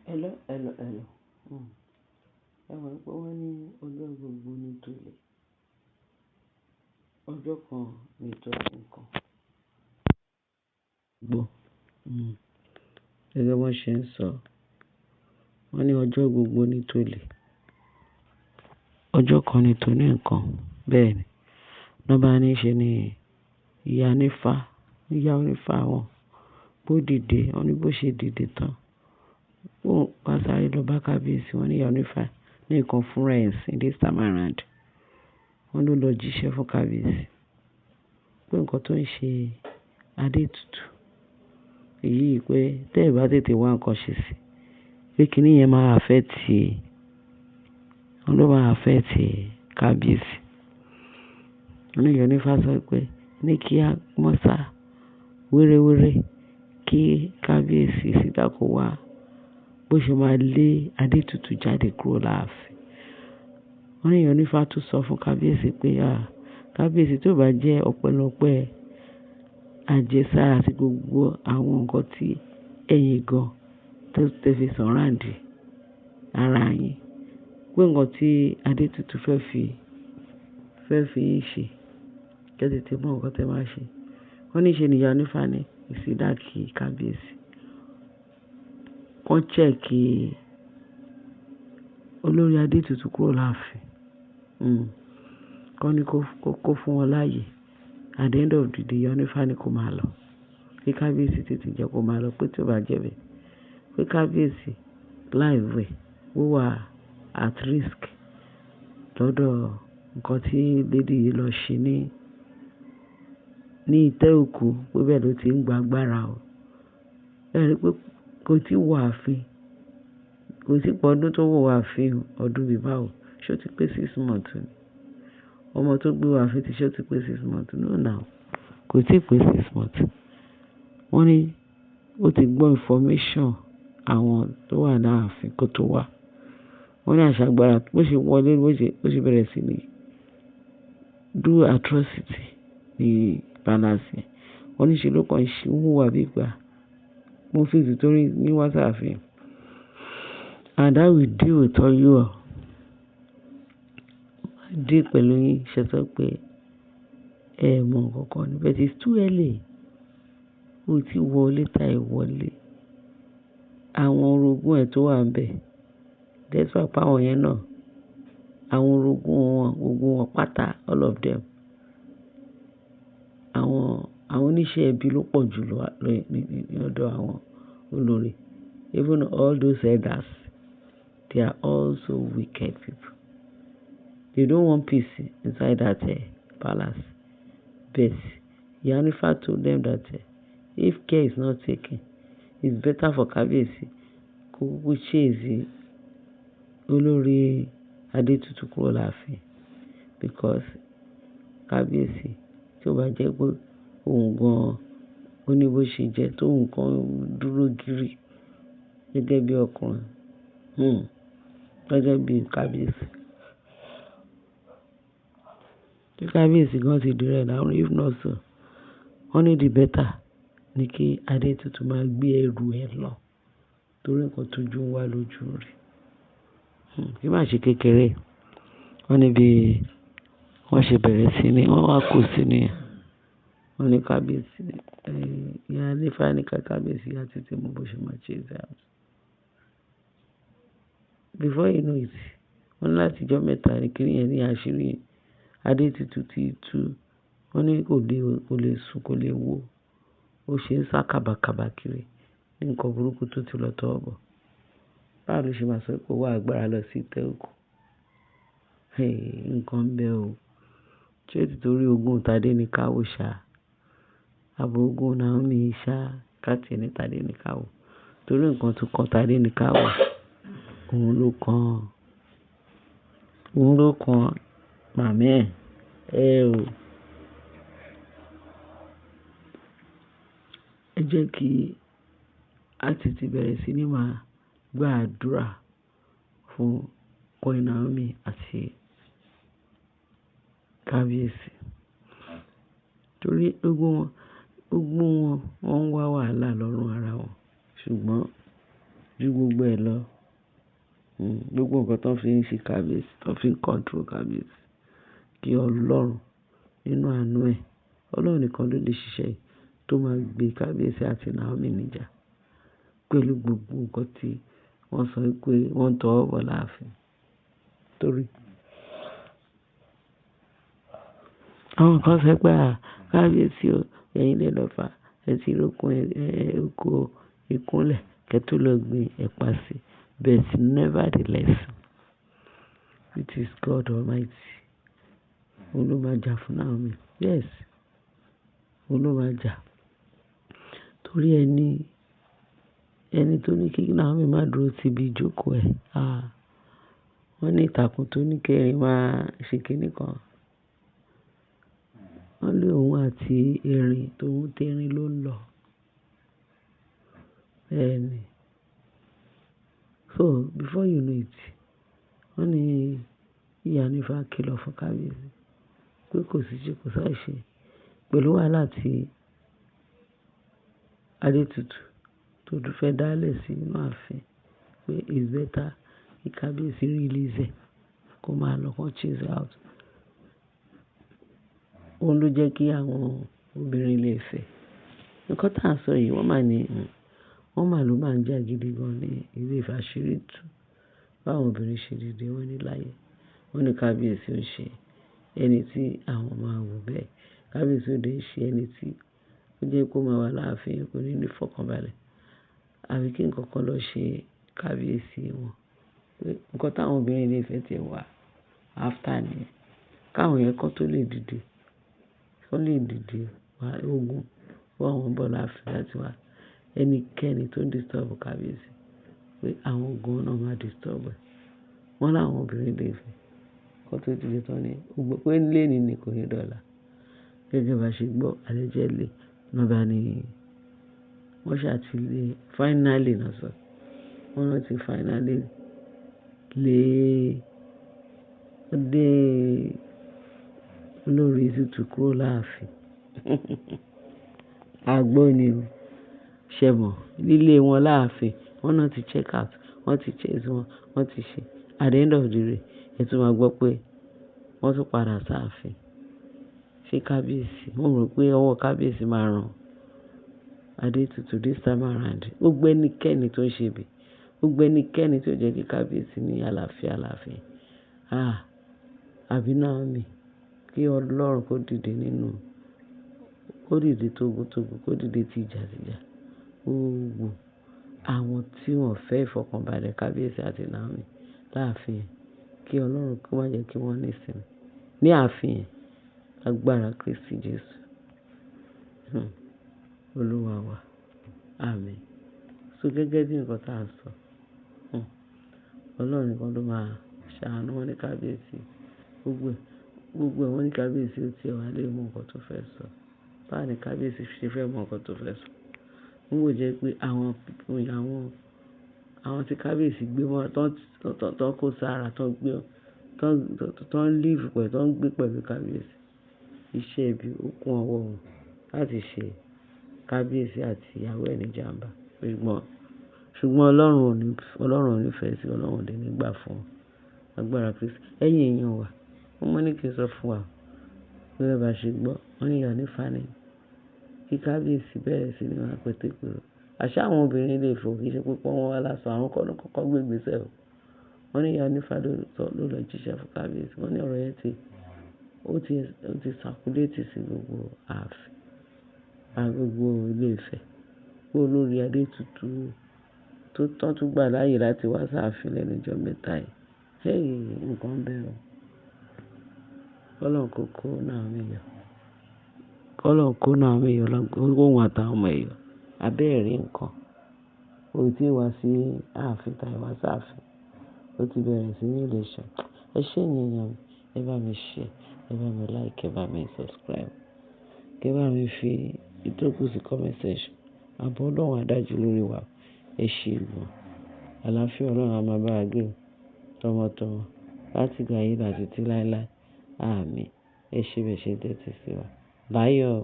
Hello, hello, hello. Hmm. Ẹ mọ̀ pé wọ́n ní ọjọ́ gbogbo ní tòlè, ọjọ́ kan ní tòlè nǹkan. Gbọ́. Hmm. Gẹ́gẹ́ bí wọ́n ṣe ń sọ, wọ́n ní ọjọ́ gbogbo ní tòlè, ọjọ́ kan ní tòní nǹkan. Bẹ́ẹ̀ ni. Lọ́ bá ní ṣe ni ìyá onífá, ìyá onífá wọn bó dìde, wọ́n ní bó ṣe dìde tán. Ó wá sáré lọ bá kábíyèsí, wọ́n ní ìyá onífá ní nǹkan fúnra ẹ̀ sín this time around. Wọ́n ló lọ jíṣẹ́ fún kábíyèsí pé nǹkan tó ń ṣe Adétutù èyí pé tẹ́ ẹ bá tètè wá nǹkan ṣe sí, pé kíní yẹn máa affect, wọ́n ló máa affect kábíyèsí. Wọ́n ní ìyá onífá sọ pé ní kí á mọ́sá wéréwéré kí kábíyèsí síta kó wá bó ṣe máa lé Adétutù jáde kúrò láàfin. Wọ́n ní ìyá onífá tún sọ fún kábíyèsí pé, à, kábíyèsí tó bá jẹ́ ọpẹ́lọpẹ́ àjẹsára àti gbogbo àwọn nǹkan tí ẹ̀yin gan tó tẹ́ fi surround ara yín, pé nǹkan tí Adétutù fẹ́ fi yín ṣe, kí ẹ tètè mọ nǹkan tí ẹ máa ṣe. Wọ́n ní ṣe ni ìyá onífá ní it's either kí kábíyèsí kó check olórí Adétutù kúrò láàfin. Kọ́ ní kó fún wọn láàyè. At the end of the day, ìyá onífá ní kó máa lọ. Kí kábíyèsí tètè jẹ́ kó máa lọ pé tí ó bá jẹ́ bẹ́ẹ̀, pé kábíyèsí life ẹ̀ ó wà at risk lọ́dọ̀ nǹkan tí lady yìí lọ ṣe ní ìtẹ́ òkú, pé bẹ́ẹ̀ ló ti ń gba agbára o. Ẹ rí pé kò tí wọ ààfin, kò tí pé ọdún tó wọ ààfin, ọdún bí báwo. Ṣé ó ti pé 6 months ni? Ọmọ tó gbé wọ ààfin ti ṣé ó ti pé 6 months? No now. Kò tí pé 6 months. Wọ́n ní ó ti gbọ́ information àwọn tó wà ní ààfin kó tó wá. Wọ́n ní àṣà agbára bó ṣe wọlé, bó ṣe bẹ̀rẹ̀ sí ní do atrocity ní palace yẹn. Wọ́n ní ṣe ló kàn ṣe ń hùwà bí ìgbà mo fi tìtorí yín wá sáàfin. And I will deal with all you all. Deal pẹ̀lú yín ṣe sọ pé ẹ mọ nǹkan kan ni, but it's too early. Ó ti wọlé tá ẹ wọlé. Àwọn orogún ẹ tó wà níbẹ̀, despite pé àwọn yẹn náà, àwọn orogún wọn, gbogbo wọn pátá, all of them. Àwọn oníṣẹ́ ibi ló pọ̀ jù lọ ní ọ̀dọ̀ àwọn olórí. Even all those elders, they are also wicked people. They don't want peace inside that palace. But Ìyá Onífá told them that if care is not taken, it's better for Kábíyèsí kó kúkú chase olórí Adétutù kúrò láàfin because Kábíyèsí tí ó bá jẹ́ pé òun gan-an ó ní bó ṣe jẹ́ tó nǹkan dúró gírí gẹ́gẹ́ bí ọkùnrin, gẹ́gẹ́ bí Kábíyèsí. Tí Kábíyèsí gan ti di rẹ̀ now, if not so, wọ́n ní the better ní kí Adétutù máa gbé ẹrù ẹ lọ torí nǹkan tójú ń wá lójú rí. Kí má ṣe kékeré. Wọ́n ní bí wọ́n ṣe bẹ̀rẹ̀ sí ní, wọ́n wá kó sí ní, wọ́n ní kábíyèsí, ìyá onífá ní ká kábíyèsí á tètè mọ bó ṣe máa chase out. Before you know it, wọ́n ní láti ọjọ́ mẹ́ta ní kíní yẹn ní àṣírí Adétutù ti tú. Wọ́n ní kò lè sùn, kò lè wò. Ó ṣe ń sá kàbàkàbà kiri ní nǹkan burúkú tó ti lọ tọwọ́ bọ̀. Báwo ló ṣe máa sọ pé ó wá agbára lọ sí ìtẹ́ òkú? Hey, nǹkan ń bẹ o. Ṣé títorí ogún Tádé ní ká wò ṣá? Àbí ogún Naomi ṣá? Ká tí ní Tádé ní ká wò. Torí nǹkan tó kan Tádé ní ká wò. Òun ló kan màmá ẹ̀. Ẹ o. Ẹ jẹ́ kí a tètè bẹ̀rẹ̀ sí ní máa gba àdúrà fún Queen Naomi àti Kábíyèsí. Torí gbogbo wọn, wọ́n ń wá wàhálà lọ́rùn ara wọn. Ṣùgbọ́n Ju gbogbo ẹ lọ, gbogbo nǹkan tó fi ń ṣe kábíyèsí, tó fi ń control kábíyèsí, kí Ọlọ́run nínú àánú ẹ̀, Ọlọ́run nìkan ló lè ṣiṣẹ́ yìí tó máa gbé kábíyèsí àti Naomi níjà pẹ̀lú gbogbo nǹkan tí wọ́n sọ pé wọ́n ń tọwọ́ bọ̀ láàfin. Torí àwọn kan sọ pé à, kábíyèsí o, ẹ̀yin lè lọ fà, ẹ ti rókun ẹ oko ìkúnlẹ̀ kí ẹ tó lọ gbin ẹ̀pà sí. But nevertheless, it is God Almighty. Òun ló máa jà fún Naomi. Yes, òun ló máa jà. Torí ẹni tó ní kí Naomi má dúró sí ibi ìjókòó ẹ̀. Ah, wọ́n ní ìtàkùn tó ní kí erin máa ṣe kíní kan. Wọ́n lé òun àti erin tóun tẹrin ló ń lọ. Bẹ́ẹ̀ ni. So before you know it, wọ́n ní ìyá onífá kìlọ̀ fún kábíyèsí pé kò sí ṣe kò sáì ṣe pẹ̀lú wàhálà tí Adétutù tó tún fẹ́ dálẹ̀ sí inú ààfin, pé it's better kí kábíyèsí release ẹ̀ kó máa lọ, kó chase out. Òun ló jẹ́ kí àwọn obìnrin ilé Ifẹ̀. Nǹkan tí à ń sọ yìí, wọ́n máa ní, wọ́n máa ló máa ń jà gidi gan ní ilé Ifẹ̀, àṣírí tú. Báwọn obìnrin ṣe dìde wọ́n ní láyé. Wọ́n ní kábíyèsí ò ṣe ẹni tí àwọn máa wò bẹ́ẹ̀. Kábíyèsí ò dé ṣe ẹni tí ó jẹ́ kó máa wà láàfin, kò ní ní ìfọ̀kànbalẹ̀. Àbí kí nǹkan kan lọ ṣe kábíyèsí wọn. Pé nǹkan táwọn obìnrin ilé Ifẹ̀ ti wà after ni. Káwọn yẹn kọ́ tó lè dìde, kó lè dìde wá ogun, wọ́n àwọn bọ̀ láàfin láti wá ẹnikẹ́ni tó ń disturb kábíyèsí pé àwọn ogun náà máa disturb ẹ̀. Wọ́n láwọn obìnrin ilé Ifẹ̀ kó tó dìde tán ní pé léèní ni kò ní dọ̀la. Gẹ́gẹ́ bá ṣe gbọ́ allegedly, náà bá ní wọ́n ṣà ti lé finally náà sọ. Wọ́n náà ti finally lé dé olórí Tútù kúrò láàfin. A gbọ́ ni o. Ṣẹ̀ mọ̀ lílé wọn láàfin. Wọ́n náà ti check out, wọ́n ti chase wọn, wọ́n ti ṣe. At the end of the day, ẹ tún máa gbọ́ pé wọ́n tún padà sáàfin. Ṣé kábíyèsí? Wọ́n rò pé ọwọ́ kábíyèsí máa ràn Adétutù this time around. Gbogbo ẹnikẹ́ni tó ń ṣe ibi, gbogbo ẹnikẹ́ni tí ó jẹ́ kí kábíyèsí ní àlàáfíà láàfin. Ah, àbí Naomi, kí Ọlọ́run kó dìde nínú, kó dìde tógun-tógun, kó dìde tìjà-tìjà. Gbogbo àwọn tí wọ́n fẹ́ ìfọ̀kànbalẹ̀ kábíyèsí àti Naomi láàfin, kí Ọlọ́run kó má jẹ́ kí wọ́n ní ìsinmi ní ààfin agbára Kristi Jesu. Olúwa wa. Àmín. So gẹ́gẹ́ bí nǹkan tí à ń sọ, Ọlọ́run nìkan ló máa ṣàánú wọn ní kábíyèsí. Gbogbo ẹ̀, gbogbo ẹ̀ wọ́n ní kábíyèsí ó ti ẹ̀ wá lè mọ nǹkan tó fẹ́ sọ. Báwo ni kábíyèsí ṣe fẹ́ mọ nǹkan tó fẹ́ sọ? N ó jẹ́ pé àwọn people, àwọn tí kábíyèsí gbé mọ́, tó kó sára, tó gbé, tó ń live pẹ̀lú, tó ń gbé pẹ̀lú kábíyèsí. Iṣẹ́ ibi ó kún ọwọ́ wọn láti ṣe kábíyèsí àti ìyàwó ẹ̀ ní ìjàmbá. Ṣùgbọ́n Ọlọ́run ò ní fẹ́ sí, Ọlọ́run ò dé ní gbà fún wọn. Agbára Kristi. Ẹ̀yin èèyàn wa, wọ́n ní kí n sọ fún wa. Bí ẹ bá ṣe gbọ́, wọ́n ní ìyá onífá ní kí kábíyèsí bẹ̀rẹ̀ sí ní máa pètepèrò. Àṣá àwọn obìnrin ilé Ifẹ̀ kì í ṣe pé wọ́n wá lásán, àwọn kọ́ ló kọ́kọ́ gbé ìgbésẹ̀ o. Wọ́n ní ìyá onífá ló sọ, ló lọ jíṣẹ́ fún kábíyèsí. Wọ́n ní ọ̀rọ̀ yẹn ti, ó ti circulate sí gbogbo ààfin, gbogbo ilé Ifẹ̀. Pé olórí Adétutù tó tán tún gbà láàyè láti wá sáàfin lẹ́nu ijọ́ mẹ́ta yìí. Hey, nǹkan ń bẹ o. Kọ́lọ́run kó kó Naomi yọ. Kọ́lọ́run kó Naomi yọ lọ́wọ́ àtàwọn ọmọ ẹ̀ yọ. Abẹ́ rí nǹkan. O tí wá sí ààfin tàbí wá sáàfin. Ó ti bẹ̀rẹ̀ sí ní lè ṣe. Ẹ ṣé ẹ̀yin èèyàn mi. Ẹ bá mi share, ẹ bá mi like, ẹ bá mi subscribe. Kí ẹ bá mi fi ìtókù sí comment section. Àbọ̀ Ọlọ́run á dájú lórí wa. Ẹ ṣé gan. Àlàáfíà Ọlọ́run á máa bá wa gbé tọmọtọmọ láti ìgbà yìí àti títí láéláé. Àmín. Ẹ ṣé bẹ́ẹ̀ ṣe ń tẹ́tí sí wa. Láyọ̀.